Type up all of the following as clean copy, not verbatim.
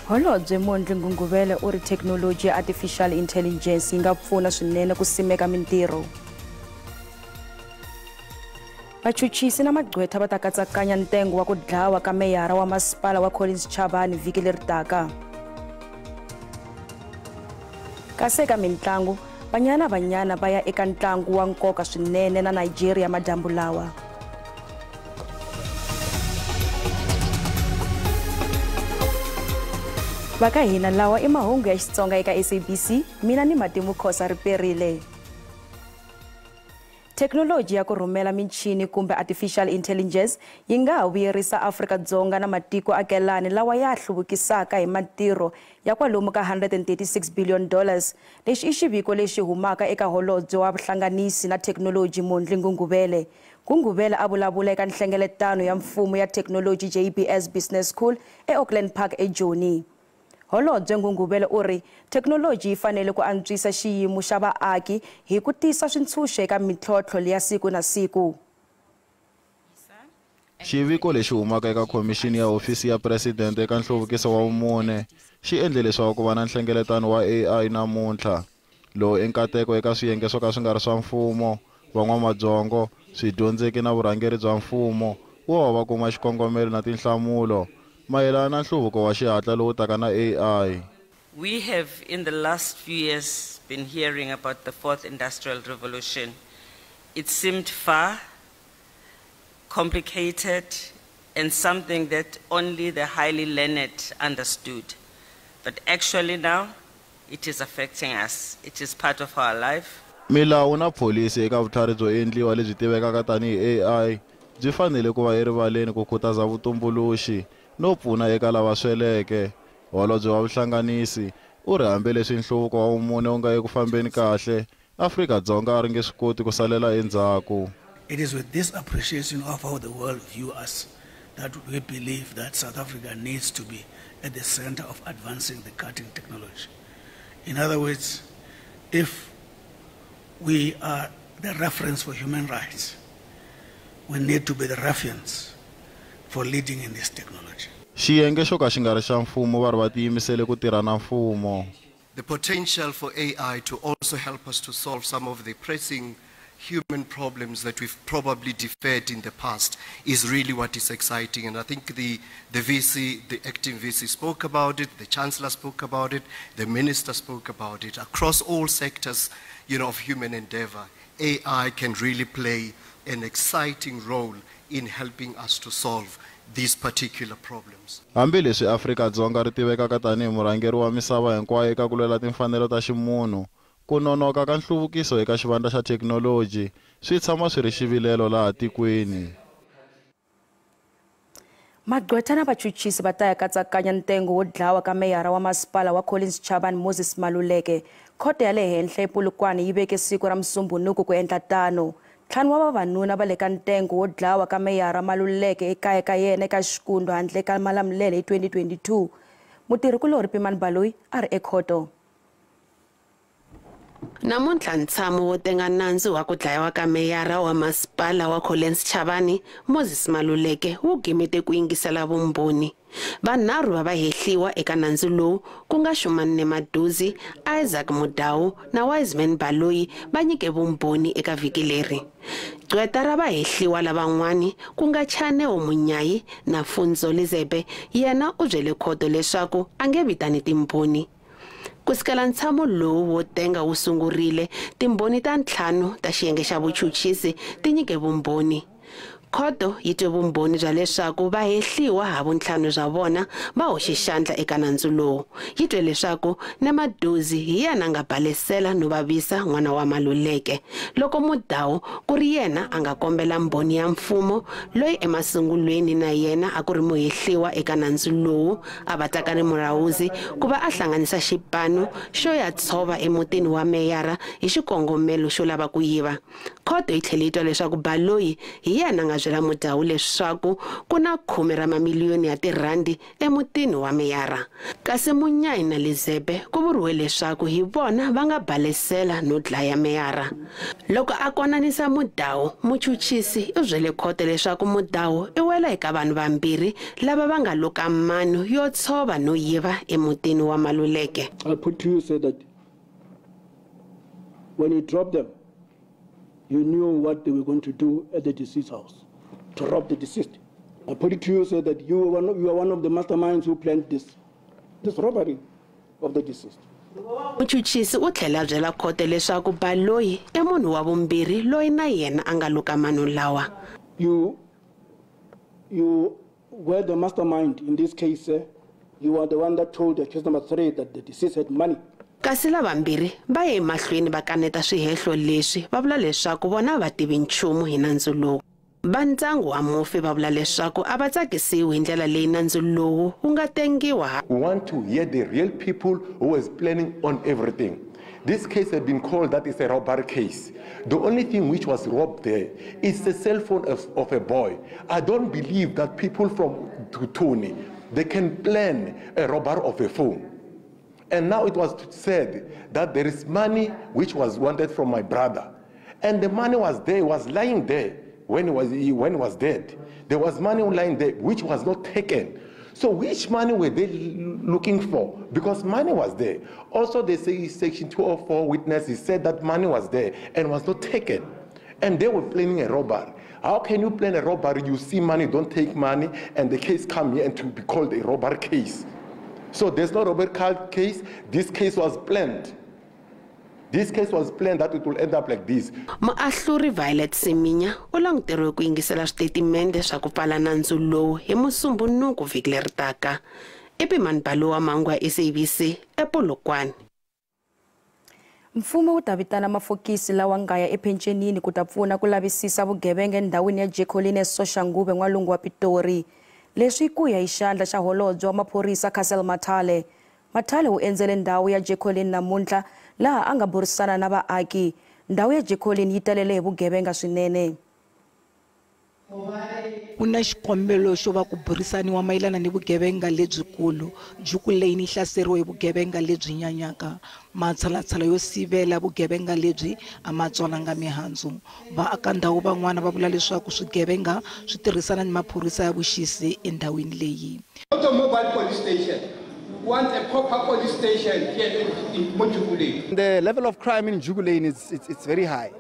Holobye Mondli Gungubele u ri thekinoloji ya artificial intelligence yi nga pfuna swinene ku simeka mintirho. Vachuchisi na magqwetha va ta katsakanya ntengo wa ku dlawa ka meyara wa masipala wa Collins Chabane vhiki leri taka. Kasi eka mintlangu, Banyana Banyana va ya eka ntlangu wa nkoka swinene na Nigeria madyambu lawa. Va ka hina lawa i mahungu ya Xitsonga eka SABC, mina ni Matimu Khosa Riperile. Thekinoloji ya ku rhumela michini kumbe artificial intelligence yi nga ha vuyerisa Afrika-Dzonga na matiko akelani lawa ya hluvukisaka hi matirho ya kwalomu ka $136 billion. Lexi i xiviko lexi humaka eka holobye wa vuhlanganisi na thekinoloji Mondli Gungubele. Gungubele a vulavula eka nhlengeletano ya mfumo ya thekinoloji JBS Business School eAuckland Park eJoni. Holobye Gungubele u ri thekinoloji yi fanele ku antswisa xiyimo xa vaaki hi ku tisa swintshunxo eka mintlhontlho ya siku na siku. Xiviko lexi humaka eka Khomixini ya Hofisi ya Presidente eka Nhluvukiso wa Vumune xi endle leswaku ku va na nhlengeletano wa AI namuntlha, lowu i nkateko eka swiyenge swo ka swi nga ri swa mfumo, van'wamabyongo, swidyondzeki na vurhangeri bya mfumo wo va kuma xikongomelo na tinhlamulo mayelana na nhluvuko wa xihatla lowu taka na AI. We have in the last few years been hearing about the fourth industrial revolution. It seemed far, complicated, and something that only the highly learned understood. But actually now, it is affecting us. It is part of our life. Milawu na pholisi eka vutlhari byo endliwa lebyi tivekaka tanihi AI byi fanele ku va erivaleni ku khutaza vutumbuluxi no pfuna eka lava sweleke. Holobye wa vuhlanganisi u ri hambileswi nhluvuko wa vumune wu nga eku fambeni kahle, Afrika-Dzonga a ri nge swi koti ku salela endzhaku. It is with this appreciation of how the world views us that we believe that South Africa needs to be at the center of advancing the cutting technology. In other words, if we are the reference for human rights, we need to be the reference for leading in this technology. Xiyenge xo ka xi nga ri xa mfumo va ri va tiyimisele ku tirha na mfumo. The potential for AI to also help us to solve some of the pressing human problems that we've probably deferred in the past is really what is exciting. And I think the VC, the acting VC spoke about it, the Chancellor spoke about it, the Minister spoke about it. Across all sectors, of human endeavor, AI can really play an exciting role in helping us to solve these particular problems. Hambileswi Afrika-Dzonga ri tivekaka tanihi murhangeri wa misava hinkwayo eka ku lwela timfanelo ta ximunhu, ku nonoka ka nhluvukiso eka xivandla xa thekinoloji swi tshama swi ri xivilelo laha tikweni. Magqwetha na vachuchisi va ta ya katsakanya ntengo wo dlawa ka meyara wa masipala wa Collins Chabane Moses Maluleke. Khoto ya le henhla ePolokwane yi veke siku ra Musumbhunuku ku endla tano. Ntlhanu wa vavanuna va le ka ntengo wo dlawa ka meyara Maluleke ekaya ka yena eka Xikundu handle ka Malamulele hi 2022. Mutirhikulori Pimani Baloyi a ri ekhoto. Namuntlha ntshamo wo tenga nandzu wa ku dlayiwa ka meyara wa masipala wa Collins Chabane Moses Maluleke wu gimete ku yingisela vumbhoni. Vanharhu va vahehliwa eka nandzu lowu ku nga Shumanne Maduzi, Isaac Mudau na Wiseman Baloyi va nyike vumbhoni eka vhiki leri. Gqweta ra vahehliwa lavan'wani ku nga Chaneo Munyayi na Funzo Lizebe yena u byele khoto leswaku a nge vitani timbhoni. Kusukela ntshamo lowu wo tenga wu sungurile, timbhoni ta ntlhanu ta xiyenge xa vuchuchisi ti nyike vumbhoni. Khoto yi twe vumbhoni bya leswaku vahehliwa ha vuntlhanu bya vona va hoxe xandla eka nandzu lowu. Yi twe leswaku Nemaduzi hi yena a nga balesela no vavisa n'wana wa Maluleke, loko Mudau ku ri yena a nga kombela mbhoni ya mfumo loyi emasungulweni na yena a ku ri muhehliwa eka nandzu lowu a va Takani Murauzi ku va a hlanganisa xipano xo ya tshova emutini wa meyara hi xikongomelo xo lava ku yiva. Khoto yi tlhele yi twa leswaku Baloyi hi yena a nga byela Mudau leswaku ku na 10 ra mamiliyoni ya tirhandi emutini wa meyara. Kasi Munyai na Lizebe ku vuriwe leswaku hi vona va nga balesela no dlaya meyara. Loko a konanisa Mudau, muchuchisi u byele khoto leswaku Mudau i wela eka vanhu vambirhi lava va nga luka mano yo tshova no yiva emutini wa Maluleke. I put to you, say that when you drop them, you knew what they were going to do at the deceased house, to rob the deceased. I put it to you, say that you are one of the masterminds who planned this robbery of the deceased. Muchuchisi u tlhela byela khoto leswaku Baloyi i munhu wa vumbirhi loyi na yena a nga luka mano lawa. You were the mastermind in this case, sir. You are the one that told accused number 3 that the deceased had money. Kasi lavambirhi va ye emahlweni va kaneta swihehlo leswi va vula leswaku vona va tivi nchumu hi nandzu lowu. Va ndyangu wa mufi va vula leswaku a va tsakisiwi hi ndlela leyi nandzu lowu wu nga tengiwa. We want to hear the real people who was planning on everything. This case had been called that is a robbery case. The only thing which was robbed there is the cell phone of a boy. I don't believe that people from Tuni, they can plan a robbery of a phone. And now it was said that there is money which was wanted from my brother. And the money was there, was lying there when he was dead. There was money lying there which was not taken. So which money were they looking for? Because money was there. Also, they say Section 204 witnesses said that money was there and was not taken. And they were planning a robbery. How can you plan a robbery? You see money, don't take money, and the case come here and to be called a robbery case. So there's no robbery case. This case was planned. This case was planned that it will end up like this. Muahluri Violet Siminya u languteriwe ku yingisela switetimende swa ku pfala nandzu lowu hi Musumbhunuku vhiki leri taka. Epimani Balowa Mangwa, SABC, ePolokwane. Mfumo wu ta vitana mafokisi lawa nga ya ephencenini ku ta pfuna ku lavisisa vugevenga endhawini ya Jacqueline Soshanguve n'walungu wa Pitori. Leswi ku ya hi xandla xa holobye wa maphorisa Cassel Mathale. Mathale u endzele ndhawu ya Jacqueline namuntlha laha a nga burisana na vaaki. Ndhawu ya Jacqueline yi talele hi vugevenga swinene. Ku na xikombelo xo va ku burisaniwa mayelana ni vugevenga lebyikulu. Jukulane yi hlaseriwe hi vugevenga lebyi nyanyaka. Matshalatshala yo sivela vugevenga lebyi a ma tswalanga mihandzu. Vaakandhawu van'wana va vula leswaku swigevenga swi tirhisana ni maphorisa ya vuxisi endhawini leyi. Mobile police station. Want a proper police station here in Jukulane. The level of crime in Jukulane is it's very high.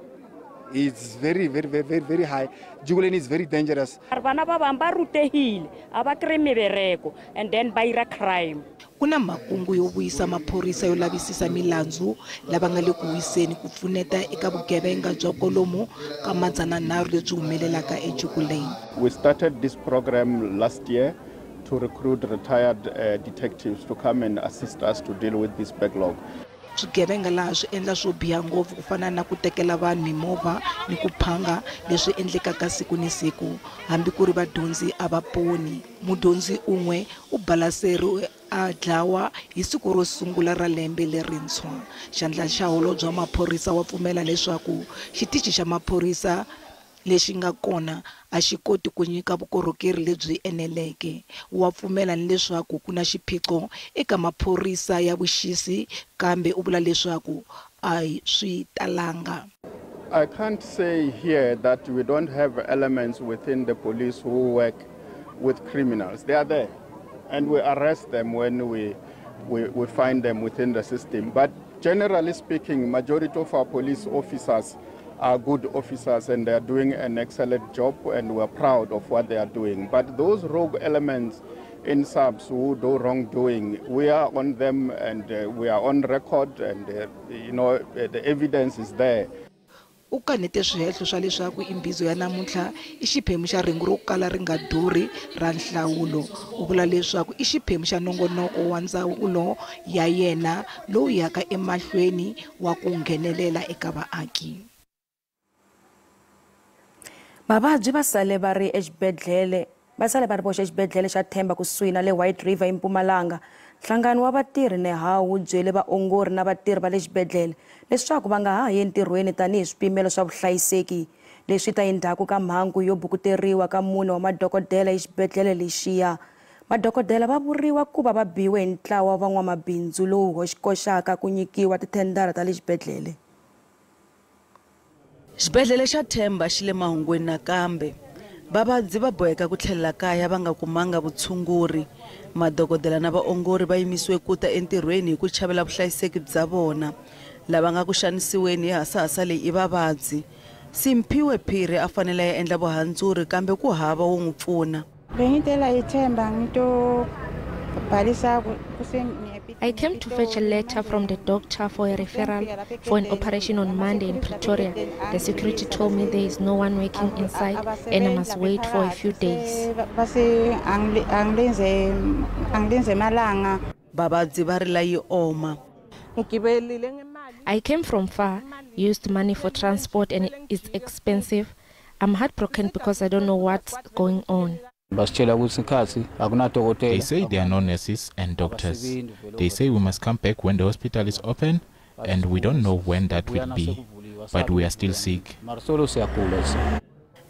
It's very, very, very, very, very high. Jukulane is very dangerous. Bana ba bang ba rutehile, a ba kry mebereko, and then ba ira crime. Ku na makungu yo vuyisa maphorisa yo lavisisa milandzu lava nga le ku wiseni ku pfuneta eka vugevenga bya kwalomu ka 300 lebyi humelelaka eJukulane. We started this program last year to recruit retired detectives to come and assist us to deal with this backlog. Swigevenga laha swi endla swo biha ngopfu ku fana na ku tekela vanhu mimovha ni ku phanga leswi endlekaka siku ni siku. Hambi ku ri vadyondzi a va poni. Mudyondzi un'we u balaseriwe a dlawa hi siku ro sungula ra lembe lerintshwa. Xandla xa holobye wa maphorisa wa pfumela leswaku xitichi xa maphorisa lexi nga kona a xi koti ku nyika vukorhokeri lebyi eneleke. Wa pfumela ni leswaku ku na xiphiqo eka maphorisa ya vuxisi, kambe u vula leswaku a swi talanga. I can't say here that we don't have elements within the police who work with criminals. They are there, and we arrest them when we find them within the system. But generally speaking, majority of our police officers are good officers and they are doing an excellent job, and we're proud of what they are doing. But those rogue elements in SAPS who do wrongdoing, we are on them, and we are on record, and you know, the evidence is there. U kanete swihehlo swa leswaku imbizo ya namuntlha i xiphemu xa rhengu ro kala ri nga durhi ra nhlawulo. U vula leswaku i xiphemu xa nongonoko wa ndzawulo ya yena lowu yaka emahlweni wa ku nghenelela eka vaaki. Vavabyi va sale va ri exibedhlele va sale va ri voxe exibedhlele xa Themba kusuhi na le White River eMpumalanga. Nhlangano wa vatirhi NEHAWU wu byele vaongori na vatirhi va le xibedhlele leswaku va nga ha yi entirhweni tanihi swipimelo swa vuhlayiseki. Leswi ta endzhaku ka mhangu yo bukuteriwa ka mune wa madokodela exibedhlele lexiya. Madokodela va vuriwa ku va va biwe hi ntlawa wa van'wamabindzu lowu koxaka ku nyikiwa tithendara ta le xibedhlele. Xibedhlele xa Themba xi le mahungwini nakambe. Vavabyi va boheka ku tlhelela kaya va nga kumanga vutshunguri. Madokodela na vaongori va yimisiwe ku ta entirhweni hi ku chavela vuhlayiseki bya vona. Lava nga ku xanisiweni hi hasahasa leyi i vavabyi. Simphiwe Phiri a fanele a endla vuhandzuri kambe ku hava wo n'wi pfuna. I came to fetch a letter from the doctor for a referral for an operation on Monday in Pretoria. The security told me there is no one working inside and I must wait for a few days. Vavabyi va rila yi oma. I came from far, used money for transport and it's expensive. I'm heartbroken because I don't know what's going on. They say there are no nurses and doctors. They say we must come back when the hospital is open, and we don't know when that will be, but we are still sick.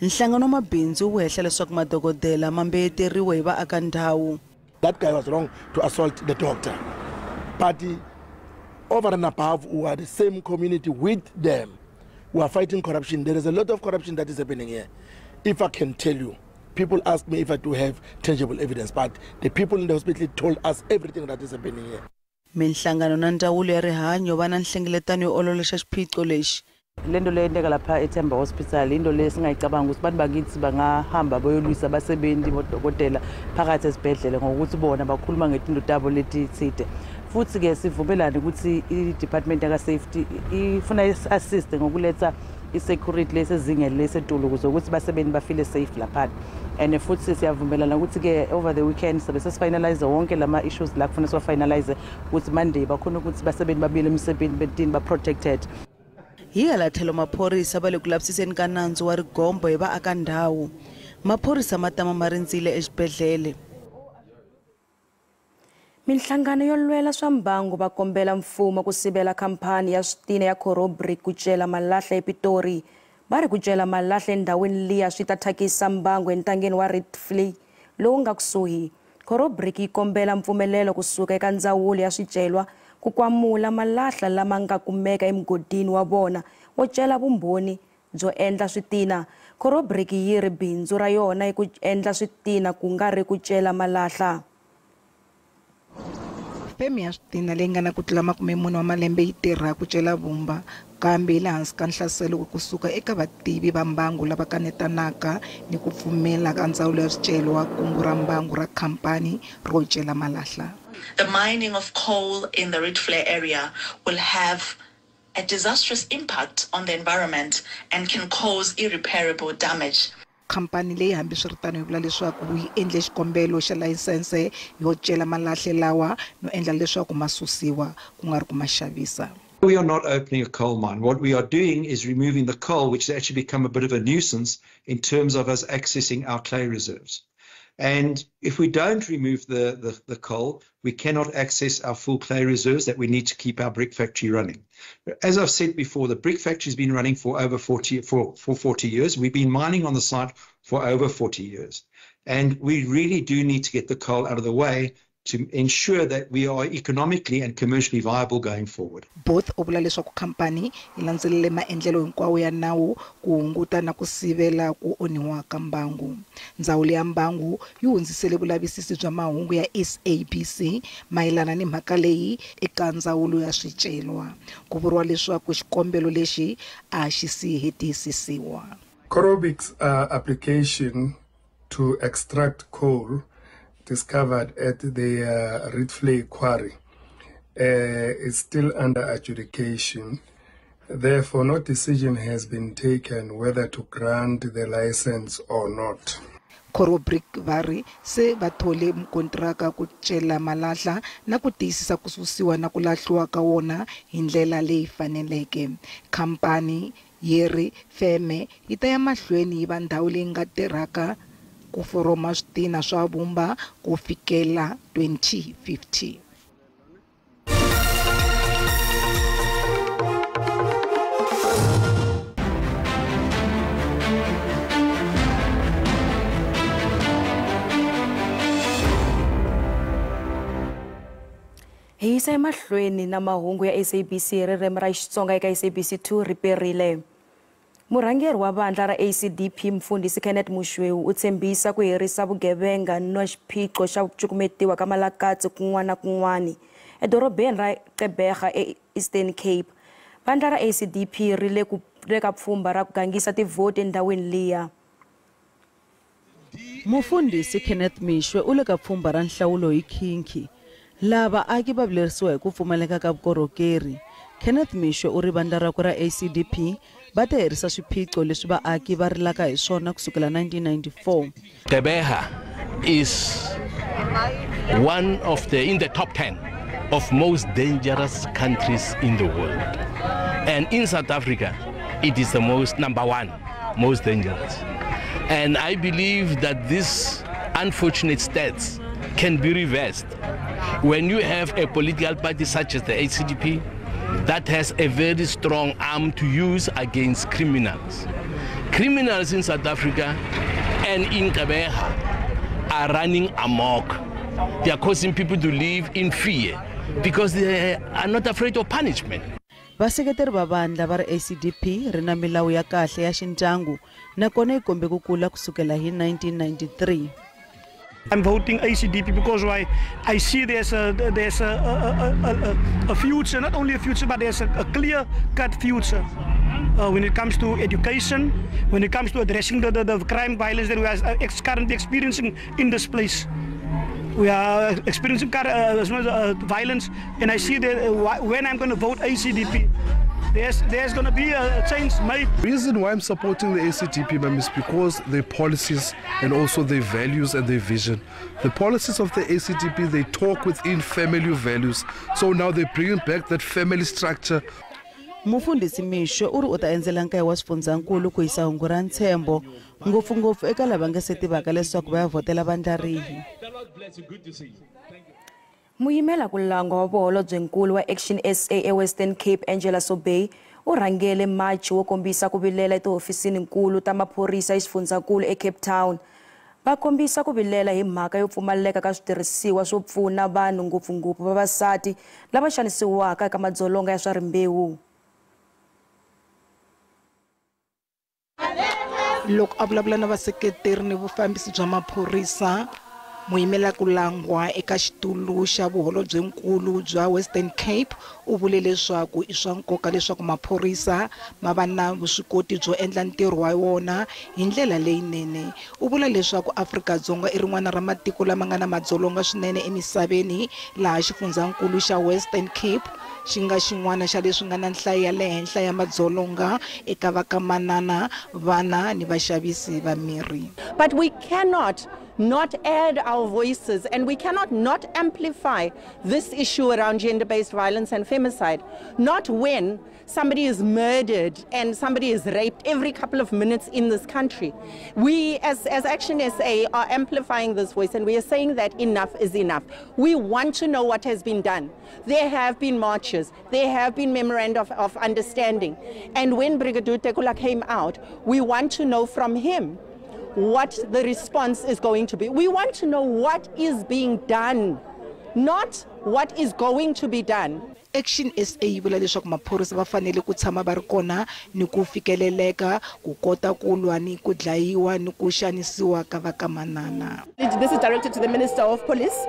Nhlangano wa mabindzu wu hehla leswaku madokodela ma mbeyeteriwe hi vaakandhawu. That guy was wrong to assault the doctor. But over and above, we are the same community with them. We are fighting corruption. There is a lot of corruption that is happening here. If I can tell you, people ask me if I do have tangible evidence, but the people in the hospital told us everything that is happening here. Minhlangano na ndzawulo ya rihanyo va na nhlengeletano yo ololoxa xiphiqo lexi. Lento le endleka lapha eThemba Hospital into le singayicabanga ukuthi bantu bakithi bangahamba bayolwisa abasebenzi bodokotela phakathi esibhedlela ngokuthi bona bakhuluma ngetinto tabo letitsite. Futhi ke sivumelane ukuthi i-department yaka safety ifuna assist ngokuletha i-security lesezingeni lesetulu ukuze ukuthi basebenzi bafile safe lapha. And futhi siyavumelana ukuthi ke over the weekend sabe sesifinalize wonke lama issues la kufanele siwafinalize ukuthi Monday bakhona ukuthi basebenzi babuyele emsebenzini betini ba protected. Hi hala tlhelo maphorisa va le ku lavisiseni ka nandzu wa rigombo hi vaakandhawu. Maphorisa ma tama ma rindzile exibedhlele. Minhlangano yo lwela swa mbangu va kombela mfumo ku sivela khamphani ya switina ya Corobrik ku cela malahla ePitori. Va ri ku cela malahla endhawini liya swi ta thyakisa mbangu entangeni wa Rietvlei lowu nga kusuhi. Corobrik yi kombela mpfumelelo kusuka eka ndzawulo ya swicelwa ku kwamula malahla lama nga kumeka emugodini wa vona wo cela vumbhoni byo endla switina. Corobrik yi ri bindzu ra yona i ku endla switina ku nga ri ku cela malahla. Feme ya switina leyi nga na ku tlula 40 wa malembe yi tirha ku cela vumba kambe yi le hansi ka nhlaselo kusuka eka vativi va mbangu lava kanetanaka ni ku pfumela ka ndzawulo ya swicelwa kungu ra mbangu ra khampani ro cela malahla. The mining of coal in the Rietvlei area will have a disastrous impact on the environment and can cause irreparable damage. Khampani leyi hambiswiritano yi vula leswaku yi endle xikombelo xa layisense yo cela malahle lawa no endla leswaku ma susiwa ku nga ri ku ma xavisa. We are not opening a coal mine. What we are doing is removing the coal, which has actually become a bit of a nuisance in terms of us accessing our clay reserves. And if we don't remove the coal, we cannot access our full clay reserves that we need to keep our brick factory running. As I've said before, the brick factory has been running for over 40 years. We've been mining on the site for over 40 years. And we really do need to get the coal out of the way to ensure that we are economically and commercially viable going forward. Both u vula leswaku khampani yi landzelele maendlelo hinkwawo ya nawu ku hunguta na ku sivela ku onhiwa ka mbangu. Ndzawulo ya mbangu yi hundzisele vulavisisi bya mahungu ya SABC mayelana ni mhaka leyi eka ndzawulo ya swicelwa. Ku vuriwa leswaku xikombelo lexi a xi si hetisisiwa. Corobrik's application to extract coal discovered at the Rietvlei quarry is still under adjudication. Therefore, no decision has been taken whether to grant the license or not. Corobrik va ri se va thole mukontraka ku cela malahla na ku tiyisisa ku susiwa na ku lahliwa ka wona hi ndlela leyi faneleke. Khampani yi ri feme yi ta ya mahlweni yi va ndhawu leyi nga tirhaka ku foroma switina swa vumba ku fikela 2050. Hi yisa emahlweni na mahungu ya SABC hi ririmi ra Xitsonga eka SABC 2 riperile. Murhangeri wa vandla ra ACDP Mfundhisi Kenneth Mushoeu u tshembisa ku herisa vugevenga na xiphiqo xa ku cukumetiwa ka malakatsi kun'wana na kun'wana edorobeni ra Gqeberha eEastern Cape. Vandla ra ACDP ri le ka pfhumba ra ku gangisa tivhoti endhawini liya. Mufundhisi Kenneth Meshoe u le ka pfhumba ra nhlawulo hi khinkhi. Laha vaaki va vilerisiwa hi ku pfumaleka ka vukorhokeri. Kenneth Meshoe u ri vandla rakwe ra ACDP va ta herisa swiphiqo leswi vaaki va rilaka hi swona kusukela 1994. Gqeberha is one of the in the top 10 of most dangerous countries in the world. And in South Africa, it is the most number one most dangerous. And I believe that this unfortunate stats can be reversed when you have a political party such as the ACDP that has a very strong arm to use against criminals. Criminals in South Africa and in Gqeberha are running amok. They are causing people to live in fear because they are not afraid of punishment. Vaseketeri va vandla va ri ACDP ri na milawu ya kahle ya xindyangu nakona yi kombe ku kula kusukela hi 1993. I'm voting ACDP because why? I see there's a future, not only a future, but there's a clear-cut future when it comes to education, when it comes to addressing the crime violence that we are currently experiencing in this place. We are experiencing violence, and I see that when I'm going to vote ACDP, there's going to be a change made. The reason why I'm supporting the ACDP, ma'am, is because their policies and also their values and their vision. The policies of the ACDP, they talk within family values. So now they're bringing back that family structure. Mufundhisi Meshoe u ri u ta endzela nkaye wa swifundzankulu ku yisa hungu ra ntshembo ngopfungopfu eka lava nga se tivaka leswaku va ya vhotela vandla rihi. Muyimela ku langwa wa vuholobyenkulu wa Action SA eWestern Cape Angela Sobey u rhangele machi wo kombisa ku vilela etihofisininkulu ta maphorisa exifundzankulu eCape Town. Va kombisa ku vilela hi mhaka yo pfumaleka ka switirhisiwa swo pfuna vanhu ngopfungopfu vavasati lava xanisiwaka eka madzolonga ya swa rimbewu. Loko a vulavula na vaseketeri ni vufambisi bya maphorisa, muyimela ku langwa eka xitulu xa vuholobyenkulu bya Western Cape u vule leswaku i swa nkoka leswaku maphorisa ma va na vuswikoti byo endla ntirho wa wona hi ndlela leyinene. U vula leswaku Afrika-Dzonga i rin'wana ra matiko lama nga na madzolonga swinene emisaveni, laha xifundzankulu xa Western Cape xi nga xin'wana xa leswi nga na nhlayo ya le henhla ya madzolonga eka vakamanana, vana ni vaxavisi va mirhi. But we cannot not add our voices, and we cannot not amplify this issue around gender-based violence and femicide. Not when somebody is murdered and somebody is raped every couple of minutes in this country. We, as Action SA, are amplifying this voice, and we are saying that enough is enough. We want to know what has been done. There have been marches, there have been memoranda of understanding. And when Brigadier Tekula came out, we want to know from him what the response is going to be. We want to know what is being done, not what is going to be done. Action SA yi vula leswaku maphorisa va fanele ku tshama va ri kona ni ku fikeleleka ku kota ku lwa ni ku dlayiwa ni ku xanisiwa ka vakamanana. This is directed to the Minister of Police,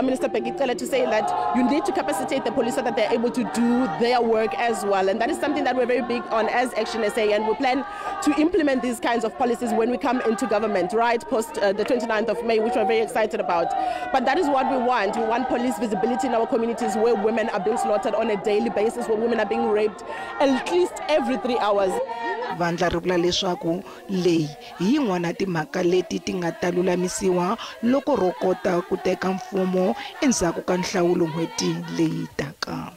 Minister Bheki Cele, to say that you need to capacitate the police so that they're able to do their work as well. And that is something that we're very big on as Action SA, and we plan to implement these kinds of policies when we come into government, right, post the 29th of May, which we're very excited about. But that is what we want. We want police visibility in our communities where women are being slaughtered on a daily basis, where women are being raped at least every 3 hours. Vandla ri vula leswaku leyi hi yin'wana timhaka leti ti nga ta lulamisiwa loko ro kota ku teka mfumo endzhaku ka nhlawulo n'hweti leyi taka.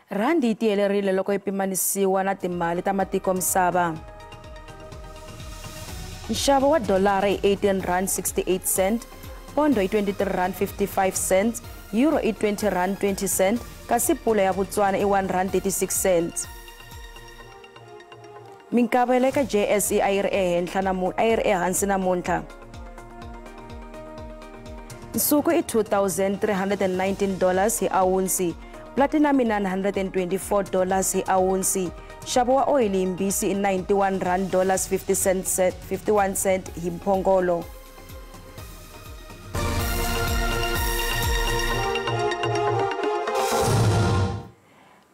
Rhandi yi tiyelerile loko yi pimanisiwa na timali ta matiko misava. Nxavo wa dolara i R18.68, pondo i R23.55, euro i R20.20, kasi pula ya Botswana i R1.36. Minkavelo eka JSE a yi ri ehansi namuntlha. Nsuku i $2,319 hi awunsi. Platinum i $924 hi awunsi. Nxavo wa oyili yimbisi i $91.51 hi mphongolo.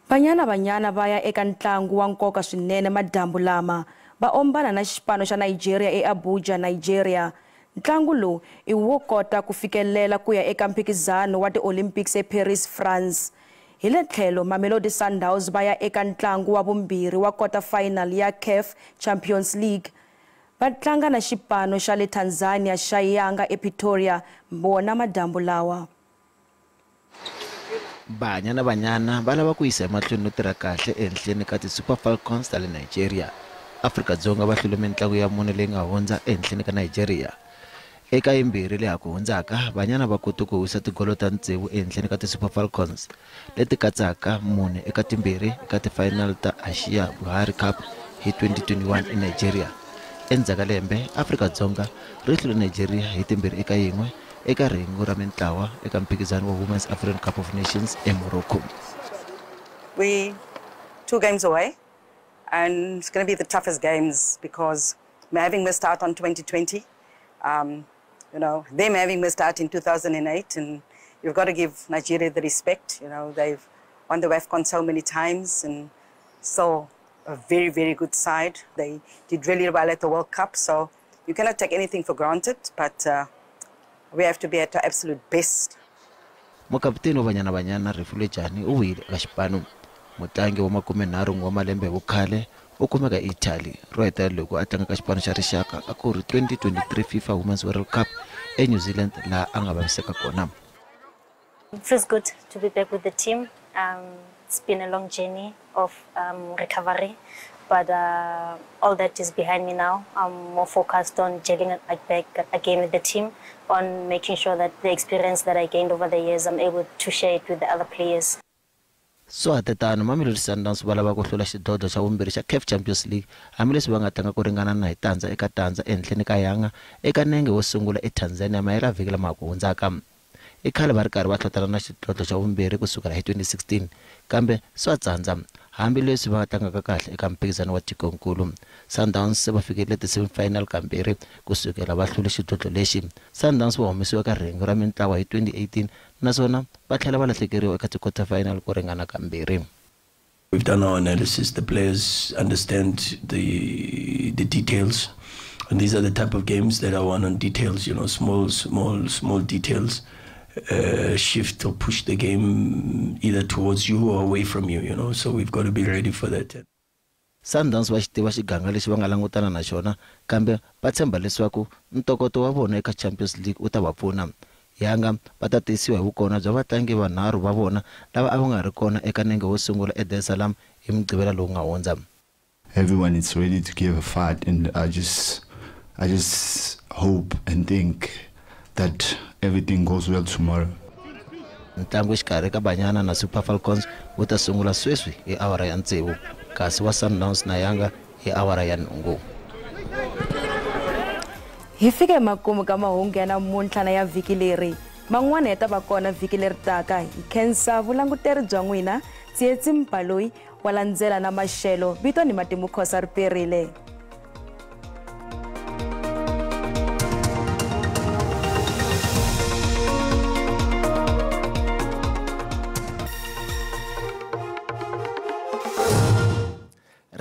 Banyana Banyana va ya eka ntlangu wa nkoka swinene madyambu lama va ombana na xipano xa Nigeria eAbuja, Nigeria. Ntlangu lowu i wo kota ku fikelela ku ya eka mphikizano wa ti-Olympics eParis, France. Hi le tlhelo, Mamelodi Sundowns va ya eka ntlangu wa vumbirhi wa quarter final ya CAF Champions League. Va tlanga na xipano xa le Tanzania xa Yanga ePretoria wona madyambu lawa. Banyana Banyana va lava ku yisa emahlweni no tirha kahle ehenhleni ka ti-Super Falcons ta le Nigeria. Afrika-Dzonga va hlule mintlangu ya mune leyi nga hundza ehenhleni ka Nigeria. Eka yimbirhi leyi ha ku hundzaka, Banyana va kote ku wisa tigolo ta tsevu ehenhleni ka ti-Super Falcons leti katsaka 4 eka 2 eka ti-final ta Asia Buhari Cup hi 2021 eNigeria. Endzhaku ka lembe, Afrika-Dzonga ri hlule Nigeria hi 2-1 eka rhengu ra mintlawa eka mphikizano wa Women's African Cup of Nations eMorocco. We 2 games away, and it's going to be the toughest games because having missed out on 2020, you know, them having missed out in 2008, and you've got to give Nigeria the respect. You know, they've won the WAFCON so many times and still a very, very good side. They did really well at the World Cup, so you cannot take anything for granted, but we have to be at our absolute best. Mukaputeni wa Banyana Banyana Refilwe Jani u wile eka xipano. Mutlangi wa 31 wa malembe hi vukhale u kumeka eItaly ro hetelela loko a tlanga ka xipano xa rixaka a ku ri 2023 FIFA Women's World Cup eNew Zealand laha a nga vaviseka kona. It feels good to be back with the team. It's been a long journey of recovery, but all that is behind me now. I'm more focused on gelling back again with the team, on making sure that the experience that I gained over the years, I'm able to share it with the other players. Swa hatetano, Mamelodi Sundowns va lava ku hlula xidlodlo xa vumbirhi xa CAF Champions League hambileswi va nga tlanga ku ringana na hi 0-0 ehenhleni ka Yanga eka nenge wo sungula eTanzania mahela vhiki lama ha ku hundzaka. I khale va ri karhi va hlotana na xidlodlo xa vumbirhi ku sukela hi 2016, kambe swa tsandza hambileswi va tlangaka kahle eka mphikizano wa tikonkulu. Sundowns se va fikerile ti-semifinal kambirhi ku sukela va hlule xidlodlo lexi. Sundowns va humesiwe ka rhengu ra mintlawa hi 2018 naswona va tlhela va lahlekeriwa eka ti-quarter final ku ringana kambirhi. We've done our analysis. The players understand the details, and these are the type of games that are won on details, you know, small details. Shift or push the game either towards you or away from you, you know, so we've got to be ready for that. Sundowns va xi tiva xiganga lexi va nga langutana na xona, kambe va tshemba leswaku ntokoto wa vona eka Champions League wu ta va pfuna. Yanga va ta tisiwa hi vukona bya vatlangi vanharhu va vona lava a va nga ri kona eka nenge wo sungula eDar es Salaam hi Mugqivela lowu nga hundza. Everyone is ready to give a fight, and I just hope and think that everything goes well tomorrow. Ntlangu exikarhi ka Banyana na Super Falcons wu ta sungula sweswi hi awara ya 6, kasi wa Sundowns na Yanga hi awara ya 8. Hi fike makumu ka mahungu ya namuntlha na ya vhiki leri. Man'wana ya ta va kona vhiki leri taka. Hi khensa vulanguteri bya n'wina. Tsietsi Mpaloyi wa landzela na maxelo. Vito ni Matimu Khosa Riperile.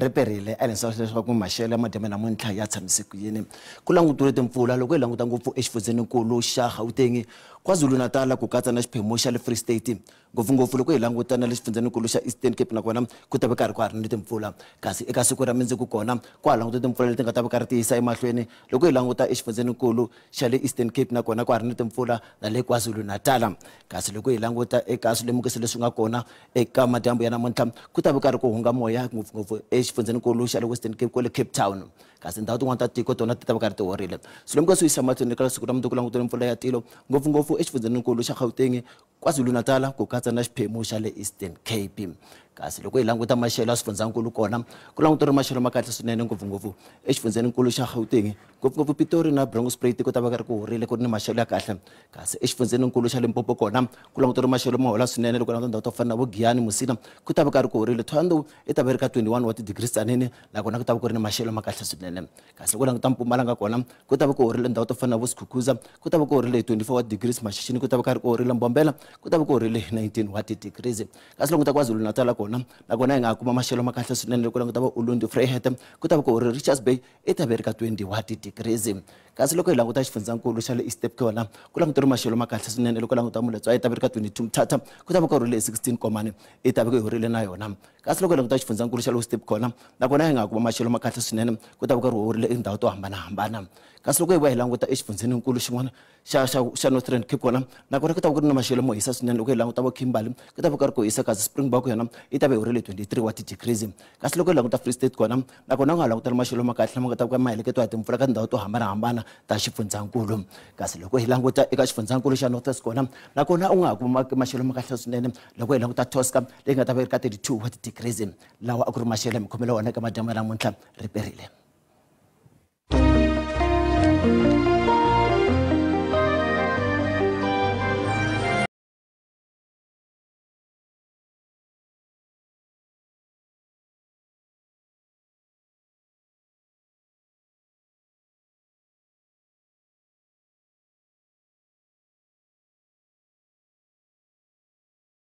Riperile a leswaku leswaku maxelo ya madyambe namuntlha ya tshamise ku yini. Ku langutiwe timpfula loko hi languta ngopfu exifundzeninkulu xa Gauteng, KwaZulu-Natal ku katsa na xiphemu xa le Free State, ngopfungopfu loko hi languta na le xifundzeninkulu xa Eastern Cape nakona ku ta va karhi ku ha ri ni timpfula. Kasi eka siku ra mundzuku kona ku ha langutiwe timpfula leti nga ta va karhi ti yisa emahlweni loko hi languta exifundzeninkulu xa le Eastern Cape nakona ku ha ri ni timpfula na le KwaZulu-Natal. Kasi loko hi languta eka swilemukiso leswi nga kona eka madyambu ya namuntlha ku ta va karhi ku hunga moya ngopfungopfu exifundzeninkulu xa le Western Cape kwale Cape Town. Kasi ndhawu tin'wana ta tiko tona ti ta va karhi ti horile. Swilemukiso swi yisa mahlweni eka siku ra mundzuku langutele mpfula ya tilo ngopfungopfu exifundzeninkulu xa Gauteng, KwaZulu-Natal ku katsa na xiphemu xa le Eastern Cape. Kasi loko hi languta maxelo ya swifundzankulu kona ku languteriwe maxelo ma kahle swinene ngopfungopfu exifundzeninkulu xa Gauteng, ngopfungopfu Pitori na Bronkhorstspruit ku ta va ka ri ku horile ku ri ni maxelo ya kahle. Kasi exifundzeninkulu xa Limpopo kona ku languteriwe maxelo mo hola swinene loko languta ndhawu to fana na vo Giyani, Musina ku ta va ka ri ku horile. Thohoyandou i ta va ri ka 21 wa ti-degrees tsanini nakona ku ta va ku ri ni maxelo ma kahle swinene. Kasi loko languta Mpumalanga kona ku ta va ku horile ndhawu to fana na vo Skukuza ku ta va ku horile 24 wa degrees, Maxixini ku ta va ka ri ku horile, Mbombela ku ta va ku horile 19 wa ti-degrees. Kasi languta KwaZulu-Natal kona nakona hi nga kuma maxelo ma kahle swinene loko languta vo Ulundi, Vryheid ku ta va ku horile, Richards Bay i ta va ri ka 20 wa ti-degrees. Kasi loko hi languta xifundzankulu xa le Eastern Cape kona ku languteriwe maxelo ma kahle swinene loko languta Moletswa i ta va ri ka 22, Mthatha ku ta va ku horile 16, Komani i ta va ku horile na yona. Kasi loko hi languta xifundzankulu xa le Western Cape kona nakona hi nga kuma maxelo ma kahle swinene ku ta va ku ri horile tindhawu to hambanahambana. Kasi loko hi vuya hi languta exifundzeninkulu xin'wana xa Northern Cape kona nakona ku ta va ku ri na maxelo mo hisa swinene loko hi languta vo Kimberley ku ta va ku ri ku hisa, kasi Springbok yona yi ta va yi horile 23 wa ti-degrees. Kasi loko hi languta Free State kona nakona u nga langutela maxelo ma kahle lama nga ta va ma heleketiwa hi timpfula ka tindhawu to hambanahambana ta xifundzankulu. Kasi loko hi languta eka xifundzankulu xa North West kona nakona u nga ha kuma maxelo ma kahle swinene loko hi languta Tosca leyi nga ta va yi ri ka 32 wa ti-degrees. Lawa a ku ri maxelo ya mikhomelo wona eka madyambu ya namuntlha ri perile.